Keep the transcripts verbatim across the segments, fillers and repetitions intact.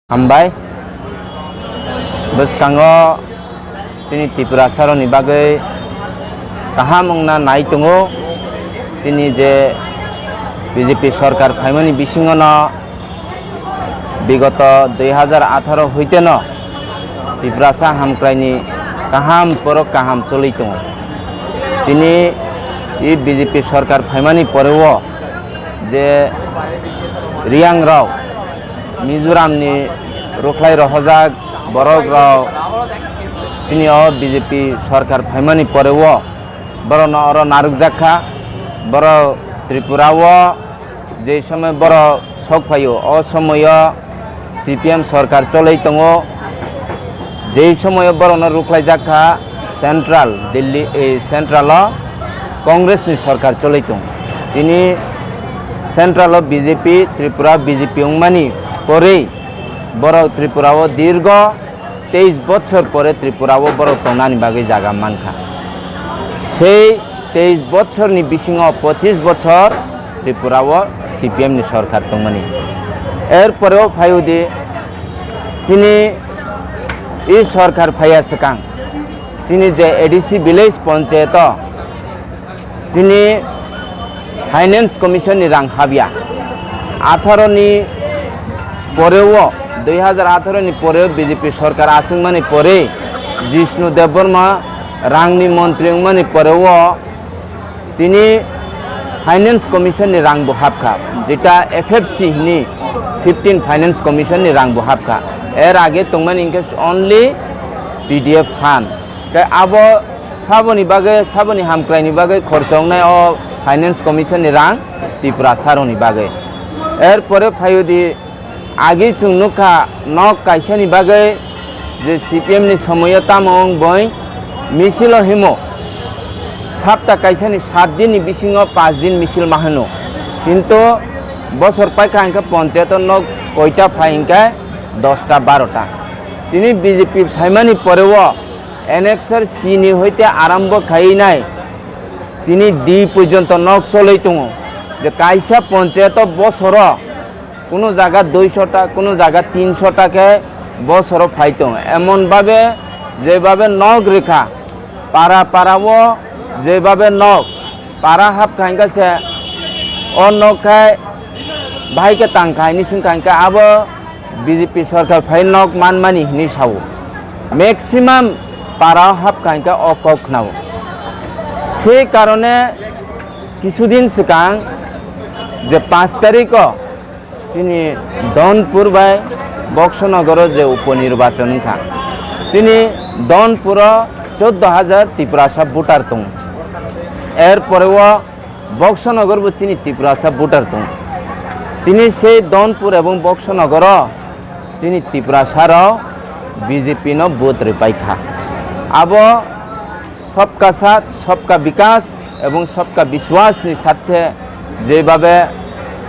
Hambai. Bwskango chini Tiprasarokni bagwi kaham wngna nai tongo. Chini je B J P sorkar phaimani bisingono bigoto dui hajar atharo hoiteno Tiprasa hamkraini kaham borok kaham choli tongo. Tini i B J P sorkar phaimani poreo je Riyangrok Mizoramni rwkhlai rohorjak borok rok chini o B J P sorkar phaimani poreo borokno oro narwkjak kha. Borok Tripura o je somoy borok sok phaio, o somoyo C P M sorkar cholai tongo. Je somoyo borokno rwkhlaijak kha Central Delhi, eh, Central o Congress ni sorkar cholai tongo. Tini Central o B J P, Tripura B J P wngmani porwi borok Tripura o dirgo teis bochor pore Tripura o borok tongnani bagwi jaga mankha. Sei teis bochorni bisingo pochis bochor Tripura o C P M ni sorkar tongmani. Er poreo phaiodi chini i sorkar phaiya swkang chini je A D C village panchayat o chini Finance Commission ni rang habya. Atharo ni poreo, dui hajar atharo ni poreo B J P sorkar achukmani pore, Jishnu Debbarma rang ni montri wngmani poreo tini Finance Commission ni rang bo habkha, jeta F F C hini fifteen Finance Commission ni rang bo habkha. Er age tongmani hinkhe only P D F fund. Tei abo saboni bagwi, saboni hamkraini bagwi khorchongnai o Finance Commission ni rang Tiprasarokni bagwi. Er pore phaiodi agi chwng nukha nok kaisani bagwi je C P M ni somoyo tamo wng boi misilo himo sapta kaisani sat din ni bisingo panch din misil mahano. Kintu bosor paikha hinkhe panchayat o nok koita phai hinkhe dosta barota. Tini B J P phaimani poreo Annexure C ni hoite arombo khai nai tini D porjonto nok choloi tongo. Je kaisa panchayat o bosoro kuno jaga duisho ta, kuno jaga tinsho ta khe bosoro phai tongo. Emon babe jebhabe nok rikha, para para o jebhabe nok para hapkha hinkhe se o nok khai bahai khe tangkha hinwi swngkha hinkhe abo B J P sorkar phai nok manmani hinwi sao. Maximum para hapkha hinkhe o kok khnao. Sei karone kisudin swkang je panch tarikh o chini Donpur bai Boksonogoro je upo nirbachon wngkha, chini Donpuro choddo hajar Tiprasa voter tongo. Er poreo Boksonogor bo chini Tiprasa voter tongo. Tini sei Donpur ebong Boksonogoro chini Tiprasarok B J P no vote rwpai kha. Abo Sabka Saath, Sabka Vikas ebong Sabka Vishwas ni sathe jebhabe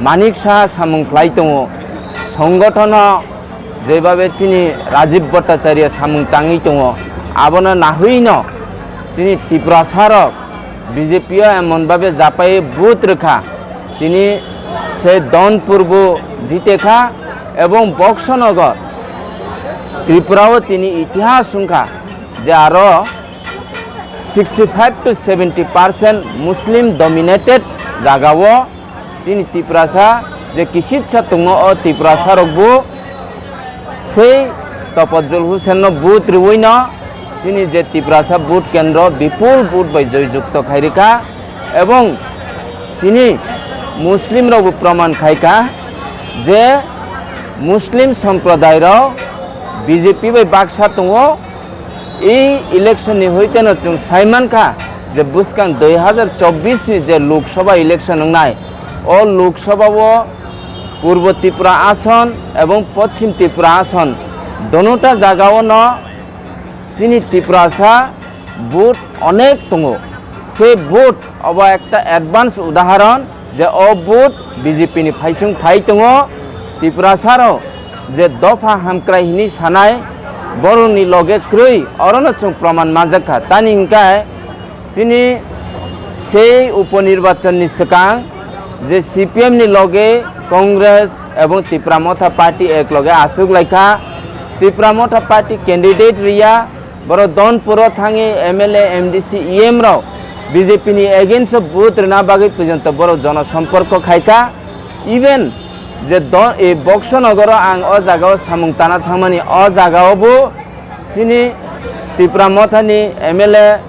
Manik Saha samung khlai tongo, songothono jebhabe chini Rajiv Bhattacharya samung tangwi tongo, abono nahwino chini Tiprasarok B J P o emon babe japai vote rwkha, tini se Donpur bo jite kha ebong Boksonogor Tripura o tini itihas wngkha je aro sixty five to seventy percent Muslim dominated jagao chini Tiprasa je kisitsa tongo, o Tiprasa rokbo sei Topojjol Hussain no vote rwino chini je Tiprasa vote kendro bipul vote bai joy jukto khai rikha, ebong tini Muslim rokbo proman khaikha je Muslim somprodairok B J P bai baksa tongo. I election ni hoiteno chwng sai mankha je bwskang dui hazar chobbish ni je Lok Sabha election wngnai, o Lok Sabha o Purbo Tripura ason ebong Poschim Tripura ason, donota jagao no chini Tiprasa vote onek tongo. Se vote obo ekta advance udaharon je o vote B J P ni phaisung phai tongo. Tiprasa rok je dopha hamkrai hini sanai borokni loge kwrwi, orono chwng proman manjak kha. Tani hwnkhe chini sei upo nirbachon ni swkang je C P M ni loge Congress, ebong Tipra Motha Party ekloge aswk laikha. Tipra Motha Party candidate riya, borok Donpuro thangwi M L A, M D C, E M rok B J P ni against o vote rwna bagwi porjonto borok jono somporko khaikha. Even je Don, e, Boxo Nogoro ang o jagao samung tana thangmani, o jagao bo chini Tipra Mothani M L A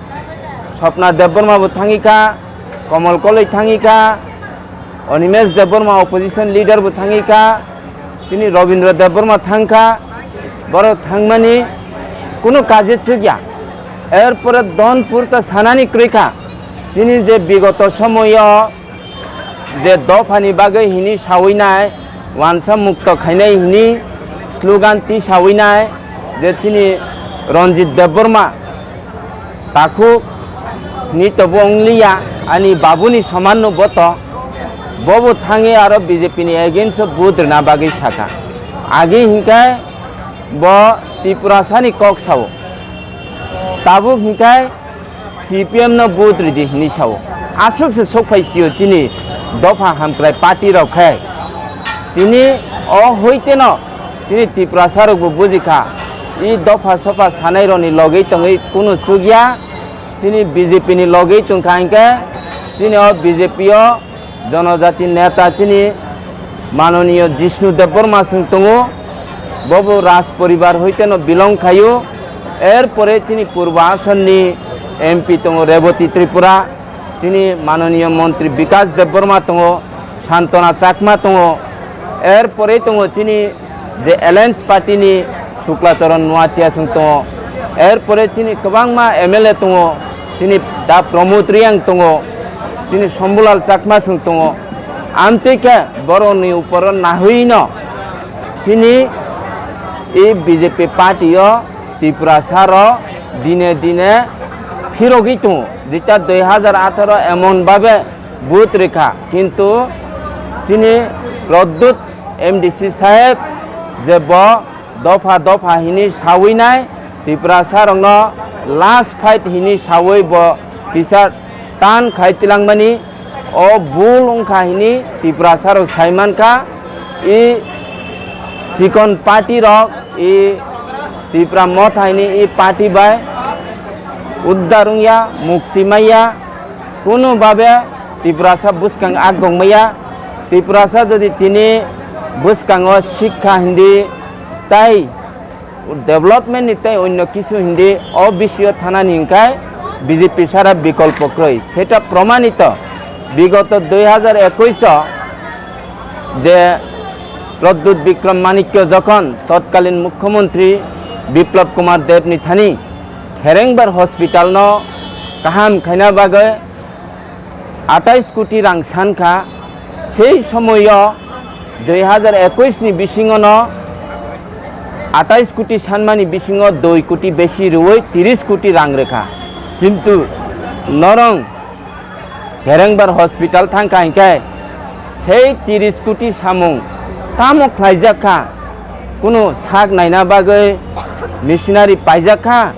Swapna Debbarma bo thangikha, Komol Koloi thangikha, Animesh Debbarma opposition leader bo thangikha, chini Robindra Debbarma thangkha, borok thangmani kunu kaje chukya. Erpore Donpur ta sanani kwrwikha, chini je bigoto somoyo je dophani bagwi hini sawi nai, wansa mukto khainai hini slogan ti sawi nai, je chini Ranjit Debbarma takhuk ni tobo wng liya, ani babuni soman no boto, bobo thangwi aro B J P ni against o vote rwna bagwi sakha. Agi hinkhe bo Tiprasani kok sao, tabuk hinkhe C P M no vote ridi hinwi sao. Aswk se sokphai sio chini dopha hamkrai party rok khe. Tini o hoite no chini Tiprasa rok bo bujikha. I dopha sopha sanai rok ni logwi tongwi kunu chukya. Chini B J P ni logwi tongkha hinkhe chini o B J P o Jonojati neta chini manoniyo Jishnu Debbarma chwng tongo, bobo Raj poribar hoiteno belong khaio. Erpore chini Purba Asonni M P tongo Reboti Tripura, chini manoniyo montri Bikas Debbarma tongo, Santona Chakma tongo, erpore tongo chini je Alliance Party ni Shukla Charan Noatia chwng tongo, erpore chini kwbangma M L A tongo, chini da Pramod Reang tongo, chini Shambhulal Chakma chwng tongo. Amtwi khe borokni uporo nahwino chini e B J P party o Tiprasa rok dine dine phirogwi tongo. Jeta dui hajar atharo emon babe vote rikha, kintu chini Pradyut M D C saheb je bo dopha dopha hini sawi nai, Tiprasa rokno last fight hini sawi bo kisa tan khai tilangmani, o bul wngkha hini Tiprasa rok sai mankha. I chikon party rok, i Tipra Motha hini i party bai uddar wngya, mukti maiya, kunu babe Tiprasa bwskang agong maya. Tiprasa jodi tini bwskango sikha hindi tai development ni tai onno kisu hindi o bisio thanani hinkhe B J P sara bikolpo kwrwi. Seta promanito, bigoto dui hajar ekush o je Pradyut Bikram Manikya jokhon totkalin Mukhyamantri Biplab Kumar Deb ni thani Kherengbar hospital no kaham khaina bagwi atais koti rang sankha, sei somoio dui hajar ekush ni bisingo no atais koti sanmani bisingo dui koti besi rwui tris koti rang rwkha. Kintu norong Herengbar hospital thangkha hinkhe sei tris koti samung tamo khlaijak kha? Kunu sak naina bagwi machinery paijak kha?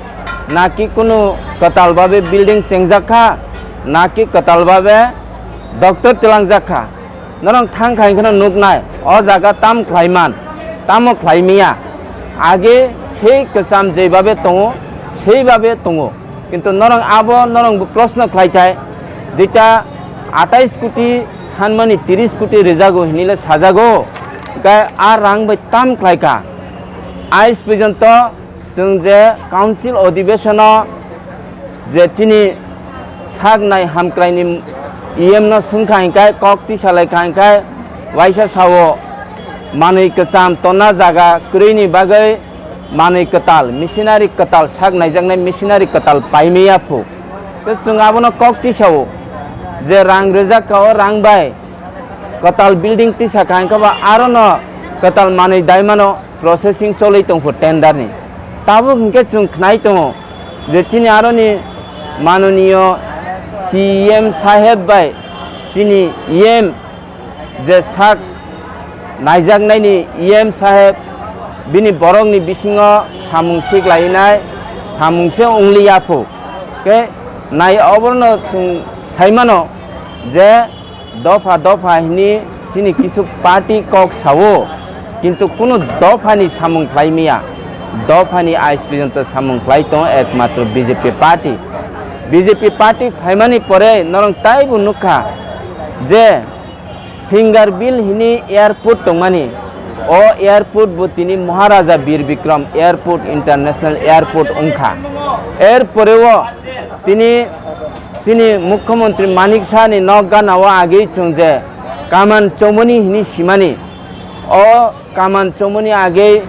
Naki kunu kwtal babe building chengjak kha, naki kwtal babe doctor twlangjak kha. Norok thang khai kheno nuknai, o jaga tam khlaiman, tamo khlaimaya. Age sei kwcham jeibabe tongo, seibabe tongo. Kintu norok abo norok bo proshno khlai thai, jeta atais koti sanmani tris koti rijago hinile sajago, hinkhe a rang bai tam khlai kha. Ais porjonto chwng je council odhibeshono je chini sak nai hamkraini E M no swngkha hinkhe kok tisa laikha hinkhe waisa sao manwi kwcham tonna jaga kwrwini bagwi manwi kwtal, machinery kwtal, sak naijaknai machinery kwtal paimaya phu. Tei chwng abono kok tisao je rang rwjak kha o rang bai kwtal building tisa kha hinkhe ba arono kwtal manwi daimano processing choli tongphu tender ni. Tabuk hinkhe chwng khnai tongo je chini aroni manoniyo C M saheb bai chini E M je sak naijaknaini E M saheb bini borokni bisingo samung siklainai samung se wngli yaphu. Khe nai oborno chwng saimano je dopha dopha hini Chini kisu party kok sao, kintu kunu dophani samung khlai maya, dophani ais porjonto samung khlai tongo ekmatro B J P party. B J P party phaimani pore norong taibo nukha je Singarbil hini airport tongmani, o airport bo tini Maharaja Bir Bikram Airport, International Airport wngkha. Er poreo tini, tini Mukhyamantri Manik Saha ni nok gana o agwi chwng je kaman chomoni hini simani, o kaman chomoni agwi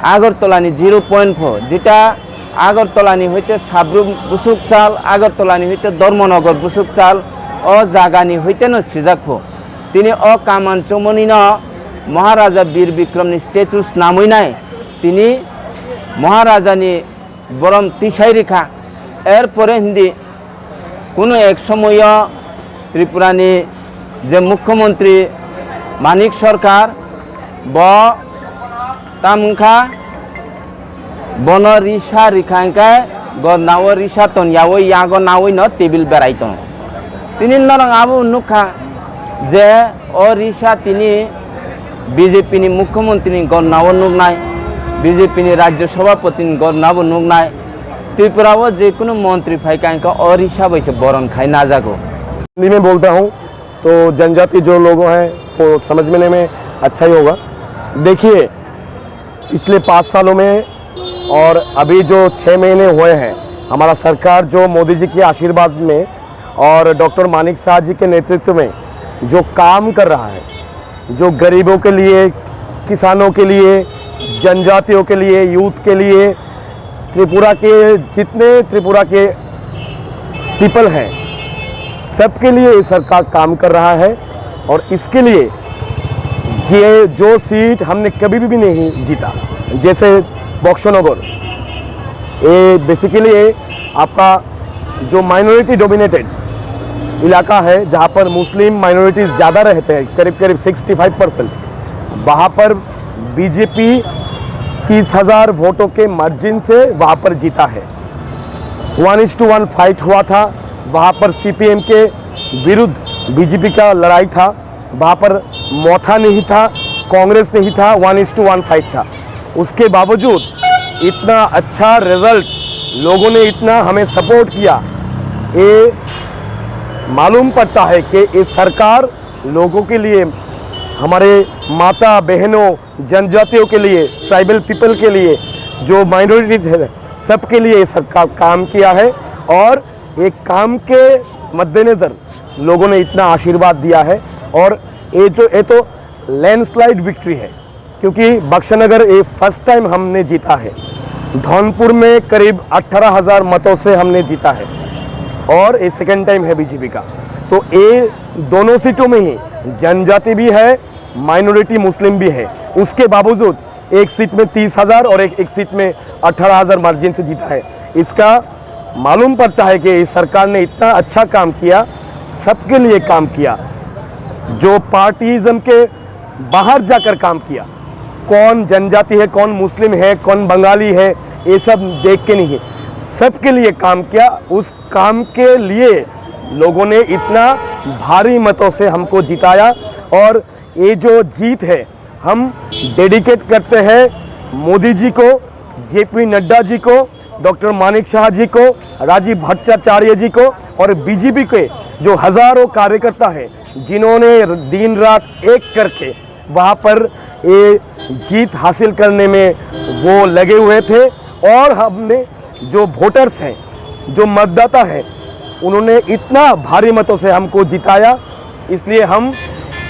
Agartala ni zero point four, jeta Agartala ni hoite Sabrum busuk chal, Agartala ni hoite Dharmanagar busuk chal, o jaga ni hoite no sijak pho. Tini o kaman chomoni no Maharaja Bir Bikram ni statue snamwi nai, tini Maharaja ni borom tisai rikha. Er pore hindi kuno ek somoyo Tripura ni je Mukhyamantri Manik Sarkar, bo tamungkha, bono risa rikha hingkhe, go nawo risa ton yawo yago nawi no table berai tongo. Tini norong abo nukha je o risa tini B J P ni Mukhyamantri ni gornao nuknai, B J P ni Rajya Sabhapati ni gornabo nuknai, Tripura o je kunu montri phai kha hingkhe o risa bai se boron khai najago. Hindi में बोलता हूँ, तो जनजाति जो लोग हैं वो समझने में अच्छा ही होगा। देखिए, पिछले पाँच सालों में और अभी जो छः महीने हुए हैं, हमारा सरकार जो मोदी जी के आशीर्वाद में और डॉक्टर मानिक साहा जी के नेतृत्व में जो काम कर रहा है, जो गरीबों के लिए, किसानों के लिए, जनजातियों के लिए, यूथ के लिए, त्रिपुरा के जितने त्रिपुरा के पीपल हैं, सबके लिए ये सरकार काम कर रहा है। और इसके लिए जे जो सीट हमने कभी भी नहीं जीता, जैसे बक्सनगर, ये बेसिकली आपका जो माइनॉरिटी डोमिनेटेड इलाका है, जहाँ पर मुस्लिम माइनॉरिटीज ज़्यादा रहते हैं, करीब करीब सिक्सटी फाइव परसेंट, वहाँ पर बीजेपी तीस हज़ार वोटों के मार्जिन से वहाँ पर जीता है। One is to one fight हुआ था, वहाँ पर सीपीएम के विरुद्ध बीजेपी का लड़ाई था। वहाँ पर मोथा नहीं था, कांग्रेस नहीं था, one is to one fight था। उसके बावजूद इतना अच्छा रिजल्ट, लोगों ने इतना हमें सपोर्ट किया, ये मालूम पड़ता है कि ये सरकार लोगों के लिए, हमारे माता बहनों, जनजातियों के लिए, ट्राइबल पीपल के लिए, जो माइनॉरिटीज है, सबके लिए ये सरकार काम किया है। और ये काम के मद्देनज़र लोगों ने इतना आशीर्वाद दिया है। और ये जो, ये तो लैंडस्लाइड विक्ट्री है, क्योंकि बक्सनगर ये फर्स्ट टाइम हमने जीता है। धौनपुर में करीब अठारह हज़ार मतों से हमने जीता है और ये सेकेंड टाइम है बीजेपी का। तो ये दोनों सीटों में ही जनजाति भी है, माइनॉरिटी मुस्लिम भी है। उसके बावजूद एक सीट में तीस हज़ार और एक, एक सीट में अठारह हज़ार मार्जिन से जीता है। इसका मालूम पड़ता है कि इस सरकार ने इतना अच्छा काम किया, सबके लिए काम किया। जो पार्टीज़म के बाहर जाकर काम किया, कौन जनजाति है, कौन मुस्लिम है, कौन बंगाली है, ये सब देख के नहीं, सबके लिए काम किया। उस काम के लिए लोगों ने इतना भारी मतों से हमको जिताया। और ये जो जीत है, हम डेडिकेट करते हैं मोदी जी को, जेपी नड्डा जी को, डॉक्टर मानिक शाह जी को, राजीव भट्टाचार्य जी को और बीजेपी के जो हजारों कार्यकर्ता हैं, जिन्होंने दिन रात एक करके वहाँ पर ये जीत हासिल करने में वो लगे हुए थे। और हमने जो वोटर्स हैं, जो मतदाता हैं, उन्होंने इतना भारी मतों से हमको जिताया, इसलिए हम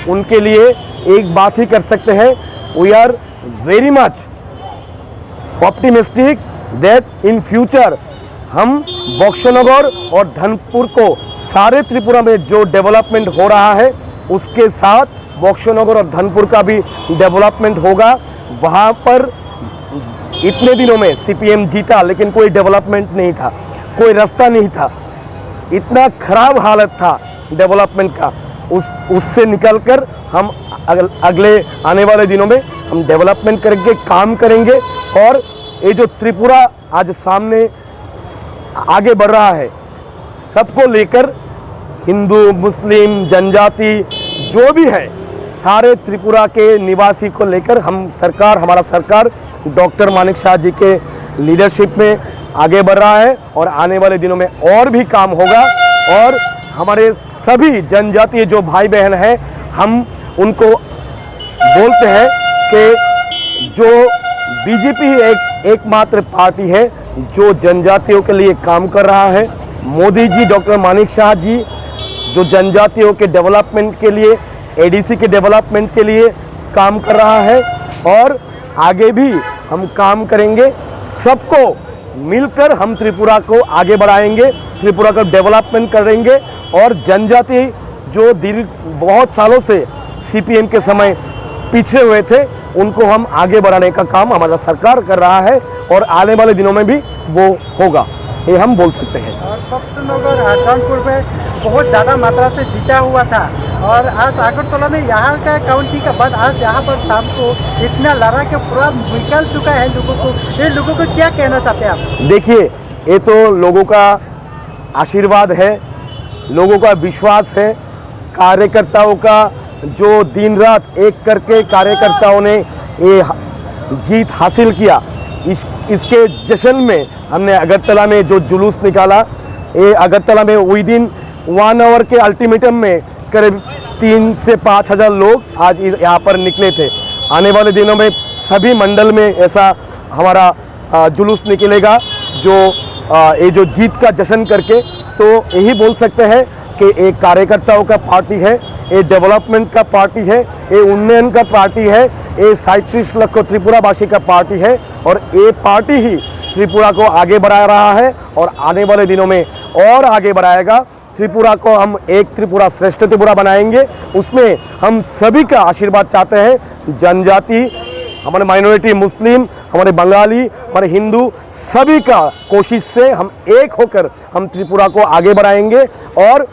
उनके लिए एक बात ही कर सकते हैं, we are very much optimistic that in future हम बक्सनगर और धनपुर को, सारे त्रिपुरा में जो डेवलपमेंट हो रहा है, उसके साथ बक्सनगर और धनपुर का भी डेवलपमेंट होगा। वहाँ पर इतने दिनों में सीपीएम जीता, लेकिन कोई डेवलपमेंट नहीं था, कोई रास्ता नहीं था, इतना खराब हालत था डेवलपमेंट का। उस उससे निकलकर हम अगल, अगले आने वाले दिनों में हम डेवलपमेंट करेंगे, काम करेंगे और ये जो त्रिपुरा आज सामने आगे बढ़ रहा है, सबको लेकर हिंदू, मुस्लिम, जनजाति जो भी है, सारे त्रिपुरा के निवासी को लेकर हम सरकार, हमारा सरकार डॉक्टर मानिक शाह जी के लीडरशिप में आगे बढ़ रहा है और आने वाले दिनों में और भी काम होगा। और हमारे सभी जनजातीय जो भाई बहन हैं, हम उनको बोलते हैं कि जो बीजेपी ही एक एकमात्र पार्टी है जो जनजातियों के लिए काम कर रहा है। मोदी जी, डॉक्टर मानिक शाह जी जो जनजातियों के डेवलपमेंट के लिए, एडीसी के डेवलपमेंट के लिए काम कर रहा है और आगे भी हम काम करेंगे। सबको मिलकर हम त्रिपुरा को आगे बढ़ाएंगे, त्रिपुरा का डेवलपमेंट करेंगे और जनजाति जो दीर्घ बहुत सालों से सीपीएम के समय पीछे हुए थे, उनको हम आगे बढ़ाने का काम हमारा सरकार कर रहा है और आने वाले दिनों में भी वो होगा, ये हम बोल सकते हैं। और बक्सनगर, अ, जौनपुर में बहुत ज़्यादा मात्रा से जीता हुआ था और आज अगरतला में यहाँ का काउंटिंग के बाद आज यहाँ पर शाम को इतना लड़ा के पूरा निकल चुका है लोगों को, ये लोगों को क्या कहना चाहते हैं आप? देखिए, ये तो लोगों का आशीर्वाद है, लोगों का विश्वास है, कार्यकर्ताओं का जो दिन रात एक करके कार्यकर्ताओं ने ये ह-, जीत हासिल किया, इस, इसके जश्न में हमने अगरतला में जो जुलूस निकाला, ये अगरतला में विदिन वन आवर के अल्टीमेटम में करीब तीन से पाँच हज़ार लोग आज इस, यहाँ पर निकले थे। आने वाले दिनों में सभी मंडल में ऐसा हमारा, अ, जुलूस निकलेगा, जो, अ, ये जो जीत का जश्न करके, तो यही बोल सकते हैं कि ये कार्यकर्ताओं का पार्टी है, ये डेवलपमेंट का पार्टी है, ये उन्नयन का पार्टी है, ये सैंतीस लाख त्रिपुरावासी का पार्टी है और ये पार्टी ही त्रिपुरा को आगे बढ़ा रहा है और आने वाले दिनों में और आगे बढ़ाएगा। त्रिपुरा को हम एक त्रिपुरा, श्रेष्ठ त्रिपुरा बनाएंगे। उसमें हम सभी का आशीर्वाद चाहते हैं। जनजाति, हमारे माइनॉरिटी मुस्लिम, हमारे बंगाली, हमारे हिंदू, सभी का कोशिश से हम एक होकर हम त्रिपुरा को आगे बढ़ाएंगे। और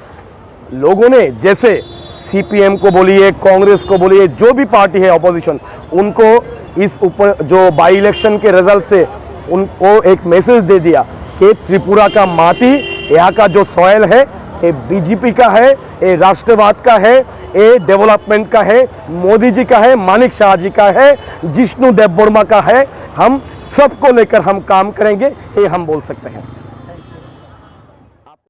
लोगों ने जैसे सीपीएम को बोलिए, कांग्रेस को बोलिए, जो भी पार्टी है अपोजिशन, उनको इस ऊपर जो बाई इलेक्शन के रिजल्ट से उनको एक मैसेज दे दिया कि त्रिपुरा का माटी, यहाँ का जो सॉइल है, ये बीजेपी का है, ये राष्ट्रवाद का है, ये डेवलपमेंट का है, मोदी जी का है, मानिक शाह जी का है, जिष्णु देव वर्मा का है। हम सबको लेकर हम काम करेंगे, ये हम बोल सकते हैं।